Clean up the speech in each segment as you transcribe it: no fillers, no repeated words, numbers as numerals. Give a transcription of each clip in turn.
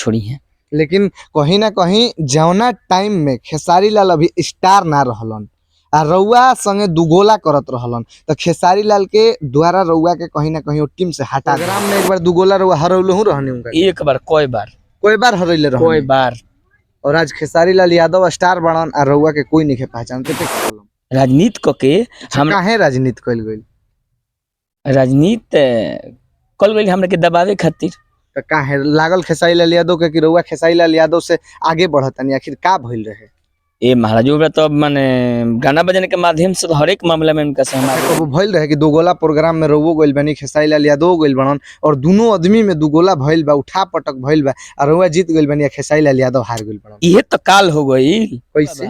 छोड़ी हैं। लेकिन कहीं ना कहीं जौना टाइम में खेसारी लाल अभी स्टार ना रहलन आ रउआ संगे दुगोला करत रहलन, तो खेसारी लाल के द्वारा रउआ के कहीं ना कहीं वो टीम से हटा। प्रोग्राम में एक बार दुगोला रउआ हरौलहू रहनी उनका? एक बार, कई बार। कोई बार हरैले रहनी? कई बार। और आज खेसारी लाल यादव स्टार बनन आ रउआ के कोई नहीं पहचानते पे प्रॉब्लम। राजनीति क के हम काहे राजनीति कइल गइल? राजनीति कल गइल हमरा के दबावे खातिर। त काहे लागल खेसारी लाल यादव के कि रउआ खेसारी लाल यादव से आगे बढ़तनी? आखिर का भइल रहे? ए महाराज, ओकरा तो माने गाना बजाने के माध्यम से तो हरेक मामला में उनका से हमारे कबो भइल रहे कि दुगोला प्रोग्राम में रउओ गइल बानी, खेसारी लाल यादव गइल बनन और दुनो आदमी में दुगोला भइल बा, उठा पटक भइल बा आ रउआ जीत गइल बानी आ खेसारी लाल यादव हार गइल बनन? इहे तो काल हो गई। कैसे?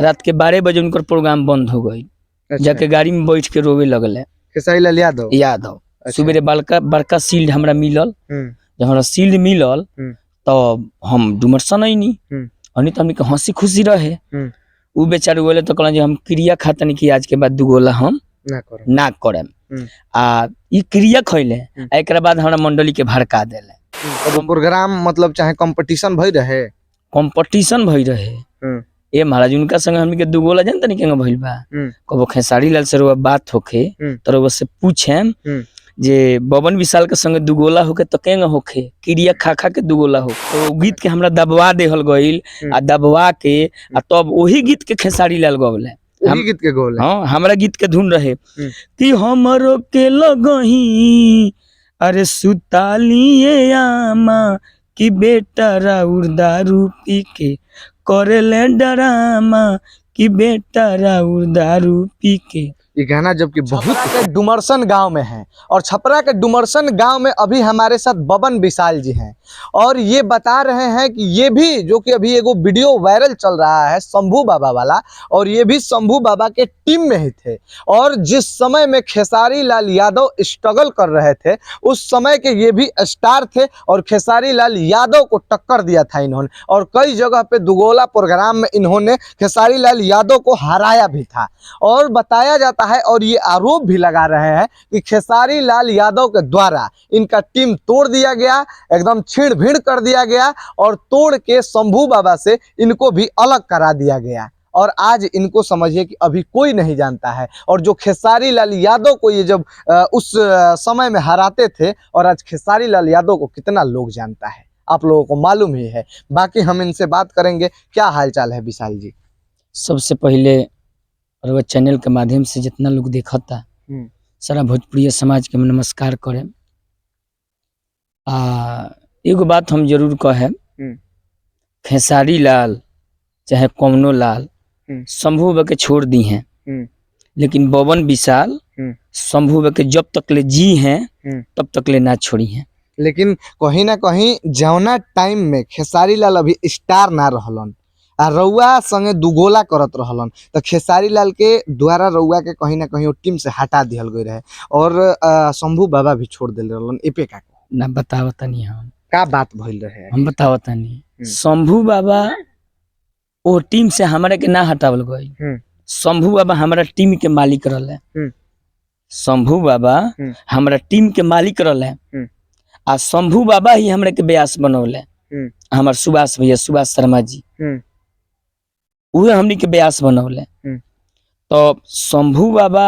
रात के 12 बजे उनकर प्रोग्राम बंद हो गई। जाके गाड़ी में बैठ के रोवे लगल है। खेसारी लाल यादव? यादव। अच्छा। सुबेरे बड़का बड़का सील्ड हमरा मिलल। जब हमरा सील्ड मिलल तब हम डुमरसन अइनी। अनी तो हमनी के हंसी खुशी रहे। उ बेचारे बोले तो कहलन जे हम क्रिया खातनी कि आज के बाद दुगोला हम ना करम। ना करम। आ ई क्रिया खैले आ एकरा बाद हमरा मंडली के भड़का देले। कबो प्रोग्राम मतलब चाहे कंपटीशन भइल रहे? कंपटीशन भई रहे। ए महाराज, उनका संग हमनी के दुगोला जानत नहीं केंगा भइल बा। कबो खेसारी लाल से रउआ बात होखे तो रउआ से पूछेम जे बबन विशाल के संगे दुगोला होके तो केंगा होखे, क्रिया खा खा के दुगोला हो। तो उ गीत के हमरा दबवा देहल गइल आ दबवा के आ तब वही गीत के खेसारी लाल गवले। वही हम गीत के गोल है? हाँ, हमरा गीत के धुन रहे कि हमरो के लगही अरे सुतालिए आमा कि बेटा राउर दारू पी के करेले डरामा कि बेटा राउर दारू पी के। ये गाना जबकि बहुत के डुमरसन गांव में है और छपरा के डुमरसन गांव में अभी हमारे साथ बबन विशाल जी हैं और ये बता रहे हैं कि ये भी जो कि अभी एगो वीडियो वायरल चल रहा है शंभू बाबा वाला, और ये भी शंभू बाबा के टीम में ही थे और जिस समय में खेसारी लाल यादव स्ट्रगल कर रहे थे उस समय के ये भी स्टार थे और खेसारी लाल यादव को टक्कर दिया था इन्होंने और कई जगह पे दुगोला प्रोग्राम में इन्होंने खेसारी लाल यादव को हराया भी था। और बताया जाता है और ये आरोप भी लगा रहे हैं कि खेसारी लाल यादव के द्वारा इनका टीम तोड़ दिया गया, एकदम छीड़ भीड़ कर दिया गया और तोड़ के शंभू बाबा से इनको भी अलग करा दिया गया। और आज इनको समझिए कि अभी कोई नहीं जानता है। और जो खेसारी लाल यादव को ये जब उस समय में हराते थे और आज खेसारी लाल यादव को कितना लोग जानता है आप लोगों को मालूम ही है। बाकी हम इनसे बात करेंगे। क्या हाल चाल है विशाल जी? सबसे पहले रउआ चैनल के माध्यम से जितना लोग देखता सारा भोजपुरी समाज के हम नमस्कार करें। आ एगो बात हम जरूर कहें, खेसारी लाल चाहे कौनो लाल शंभू बाबा के छोड़ दी हैं, लेकिन बबन विशाल शंभू बाबा के जब तक ले जी हैं तब तक ले ना छोड़ी हैं। लेकिन कहीं ना कहीं जौना टाइम में खेसारी लाल अभी स्टार ना रहलन आ रउआ संगे दुगोला करत रहलन, तो खेसारी लाल के द्वारा रउआ के कहीं ना कहीं वो टीम से हटा दिहल गई रहे और शंभू बाबा भी छोड़ दिल रहलन। एपे का ना बतावतनी हम। का बात भइल रहे? हम बतावतनी। शंभू बाबा वो टीम से हमरा के ना हटावल गई। शंभू बाबा हमारा टीम के मालिक रहले। शंभू बाबा हमरा टीम के मालिक रहले आ शंभू बाबा ही हमरा के ब्यास बनौले। हमार सुभाष भैया, सुभाष शर्मा जी, उहे हमनी के ब्यास बनौले। तो शंभू बाबा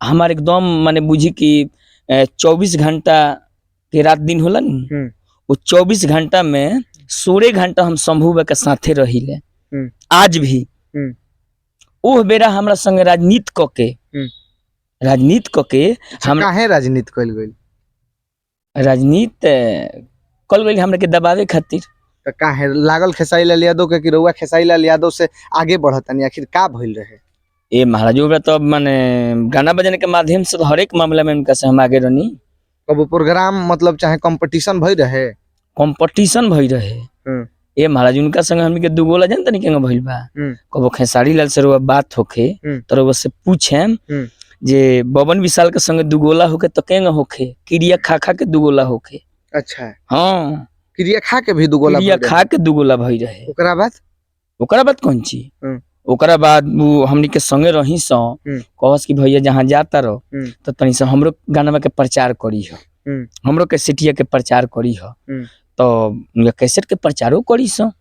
हमार एकदम माने बुझी कि 24 घंटा के रात दिन होला नी, वो 24 घंटा में 16 घंटा हम शंभू बाबा के साथे रहिले आज भी। ओह बेरा हमरा संगे राजनीति क के राजनीति क के हम काहे राजनीति कइल गइल? राजनीति कल गइल हमरा के दबावे खातिर। त काहे लागल खेसारी लाल यादव के कि रउआ खेसारी लाल यादव से आगे बढ़तनी? आखिर का भइल रहे? ए महाराज, ओकरा तो माने गाना बजाने के माध्यम से तो हरेक मामला में उनका से हम आगे रहनी। कबो प्रोग्राम मतलब चाहे कंपटीशन भइल रहे? कंपटीशन भई रहे। ए महाराज, उनका संग हमनी के दुगोला जानत नहीं केंगा भइल बा। कबो खेसारी लाल से रउआ बात होखे तो रउआ से पूछेम जे बबन विशाल के संगे दुगोला होके तो केंगा होखे, क्रिया खा खा के दुगोला होखे। अच्छा। हाँ। क्रिया खा के भी दुगोला क्रिया भइल रहे? खा के दुगोला भई रहे। ओकरा बाद? ओकरा बाद कौन चीज? ओकरा बाद वो हमनी के संगे रही सो कहस कि भैया जहाँ जाता रहो तो तनी से हमरो गाना के प्रचार करी हो, हमरो के सिटिया के प्रचार करी हो। तो उनका कैसेट के प्रचारो करी सो।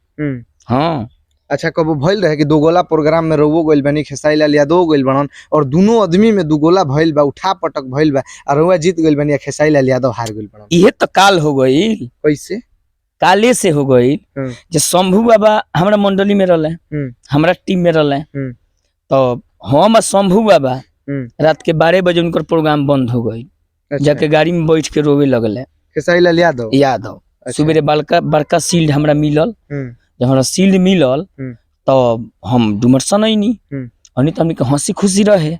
हाँ। अच्छा, कबो भइल रहे कि दुगोला प्रोग्राम में रउओ गइल बानी, खेसारी लाल यादव गइल बाड़न और दुनो आदमी में दुगोला भइल बा, उठा पटक भइल बा और रउआ जीत गइल बानी आ खेसारी लाल यादव हार गइल बाड़न? इहे तो काल हो गई। कैसे? काले से हो गई जे शंभू बाबा हमरा मंडली में रहले, हमरा टीम में रहले, तो हम आ शंभू बाबा रात के 12 बजे उनकर प्रोग्राम बंद हो गई। जाके गाड़ी में बैठ के रोवे लगले खेसारी लाल यादव। यादव। अच्छा। सुबेरे बड़का बड़का सील्ड हमरा मिलल। जब हमरा सील्ड मिलल तो हम डुमरसन अइनी। अनी तो हमनी के हंसी खुशी रहे।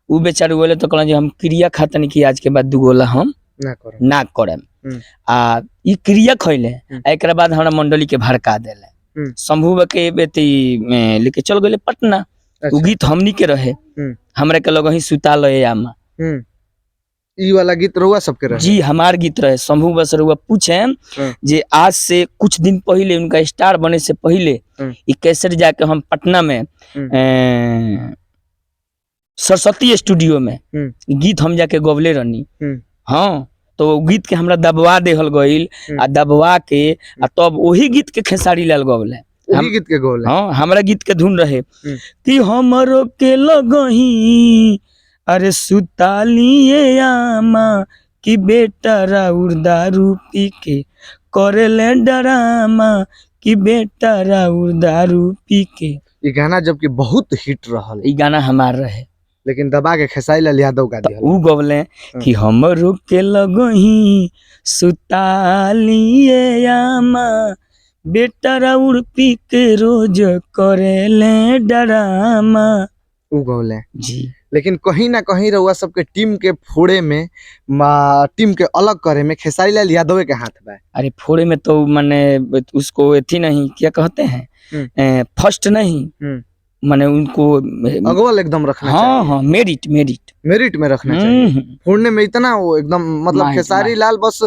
उ बेचारे बोले तो कहलन जे हम क्रिया खातनी कि आज के बाद दुगोला हम ना करम। ना करम। आ ई क्रिया खैले आ एकरा बाद हमरा मंडली के भड़का देले। शंभू बाबा के बेटी में लेके चल गेले पटना। उ गीत हमनी के रहे, हमरा के लगही सुता लए आमा। ई वाला गीत रउआ सबके रहे? जी, हमार गीत रहे। शंभू बस रउआ पूछे जे आज से कुछ दिन पहले उनका स्टार बने से पहले ई कैसेट जाके हम पटना में सरस्वती स्टूडियो में गीत हम जाके गवले रहनी। हाँ, तो वो गीत के हमरा दबवा देहल गइल आ दबवा के आ तब वही गीत के खेसारी लाल गवले। वही गीत के गौले? हाँ, हमरा गीत के धुन रहे कि हमरो के लगही अरे सुतालिए आमा कि बेटा राउर दारू पी के करेले डरामा कि बेटा राउर दारू पी के। ई गाना जबकि बहुत हिट रहल। ई गाना हमार रहे, लेकिन दबा के खेसारी लाल यादव गा दिहल। उ गवले कि हमरो के लगही सुतालिए आमा बेटा राउर पी के रोज करेले डरामा। उ गौले जी। लेकिन कहीं ना कहीं रउआ सबके टीम के फोड़े में, टीम के अलग करे में खेसारी लाल यादव के हाथ बा। अरे फोड़े में तो माने उसको एथी नहीं, क्या कहते हैं, फर्स्ट नहीं, माने उनको अगवल एकदम रखना हाँ चाहिए। हाँ, मेरिट, मेरिट मेरिट में रखना चाहिए। फोड़ने में इतना वो एकदम मतलब माहिर, खेसारी माहिर। लाल बस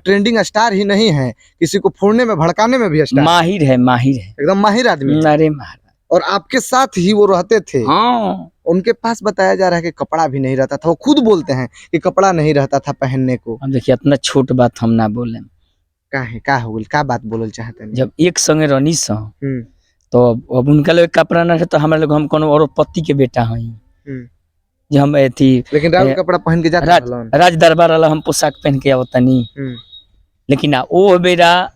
ट्रेंडिंग स्टार ही नहीं है, किसी को फोड़ने में भड़काने में भी स्टार, माहिर है, माहिर है, एकदम माहिर आदमी है। अरे महाराज। और आपके साथ ही वो रहते थे। हाँ। उनके पास बताया जा रहा है कि कपड़ा भी नहीं रहता था। वो खुद बोलते हैं कि कपड़ा नहीं रहता था पहनने को। अब देखिए, इतना छोट बात हम ना बोले। का है, का हो गइल, का बात बोलल चाहते हैं? जब एक संगे रहनी स तो अब उनका लोग कपड़ा ना रहे तो हमारे लोग हम कोनो और पति के बेटा हई जे हम एथी लेकिन राउर कपड़ा पहन के जाते रहलन। राज दरबार वाला हम पोशाक पहन के आवतनी। लेकिन आ ओ बेरा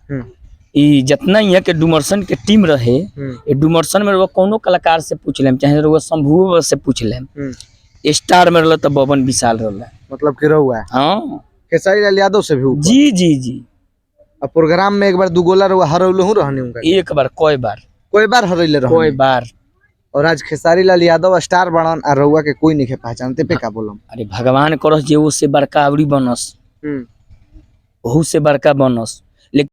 ई जितना यहाँ के डुमरसन के टीम रहे, ये डुमरसन में रउआ कोनो कलाकार से पूछ लेम, चाहे रउआ शंभुओ से पूछ लेम, स्टार में रहल तो बबन विशाल रहल। मतलब कि रउआ हाँ। खेसारी लाल यादव से भी ऊपर। जी जी जी। अब प्रोग्राम में एक बार दुगोला रउआ हरौलहु रहनी उनका? एक बार, कई बार। कोई बार हरैले रहनी? कई बार। और आज खेसारी लाल यादव स्टार बनन आ रउआ के कोई नहीं पहचानते पे का बोलम? अरे भगवान करस जे वो से बड़का आवरी बनस, ओहू से बड़का बनस।